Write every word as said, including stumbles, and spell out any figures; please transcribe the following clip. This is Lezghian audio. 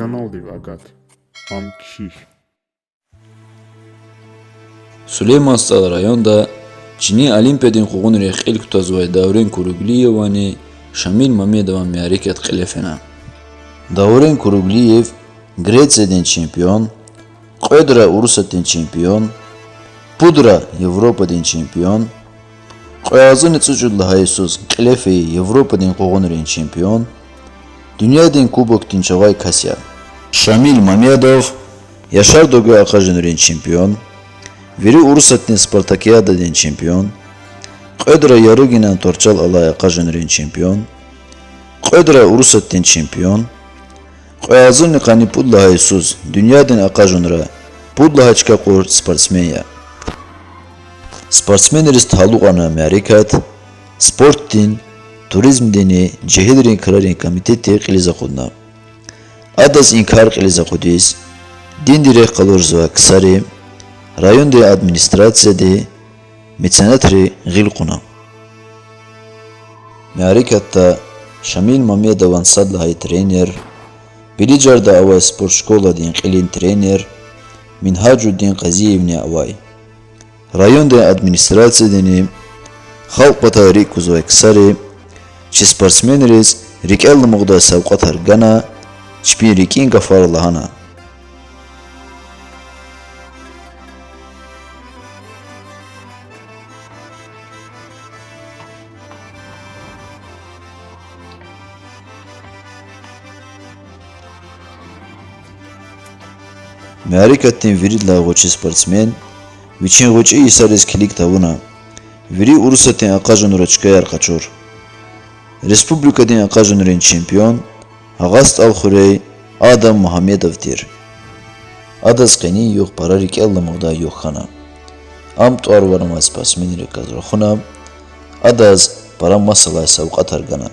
Каналдив агат. Ам кхьихь. Сулейман СтӀал районда чини Олимпиадин къугъунрихъ кьил кутазвай Даурен Куруглиеванни Шамил Мамедован мярекат кьиле фена. Даурен Куруглиев Грециядин чемпион, кьведра Урусатдин чемпион, пудра Европадин чемпион, кьве агъзурни цӀучӀуд лагьай йисуз кьиле фейи Европадин къугъунрин чемпион, дуьньядин кубокдин чавай кас я. Шамил Мамедов Яшар Догу акъажунрин чемпион, вири Урусатдин спартакиададин чемпион, кьведра Ярыгинан тӀварцӀел алай акъажунрин чемпион, кьведра Урусатдин чемпион, кьве агъзурни къанни пуд лагьай йисуз дуьньядин акъажунра пуд лагьай чка кьур спортсмен я. Спортсменриз талукьарнавай мярекат спортдин, туризмдинни жегьилрин крарин комитетди кьилиз акъудна. Адаз и кар кьилиз акъудиз динди рехъ къалурзавай ксари, райондин администрацияди, меценатри гъил кьуна. Мярекатда Шамил Мамедован сад лагьай тренер, Билижарда авай спортшколадин кьилин тренер Мингьажудин Къазиевни авай. Райондин администрациядини халкь патал рикӀ кузвай ксари чи спортсменриз рикӀел аламукьдай савкьватар гана, чпин рикӀин гафар лагьана. Мярекатдин виридалай гъвечӀи спортсмен вичин гъвечӀи йисариз килиг тавуна вири Урусатдин акъажунра чкаяр къачур, республикадин акъажунрин чемпион, Агъа СтӀал хуьряй Адам Мугьаммедов тир. Адаз къенин югъ пара рикӀел аламукьдай югъ хьана. Ам тӀвар-ван авай спортсменрикай рахуна, адаз пара масалай савкьватар гана.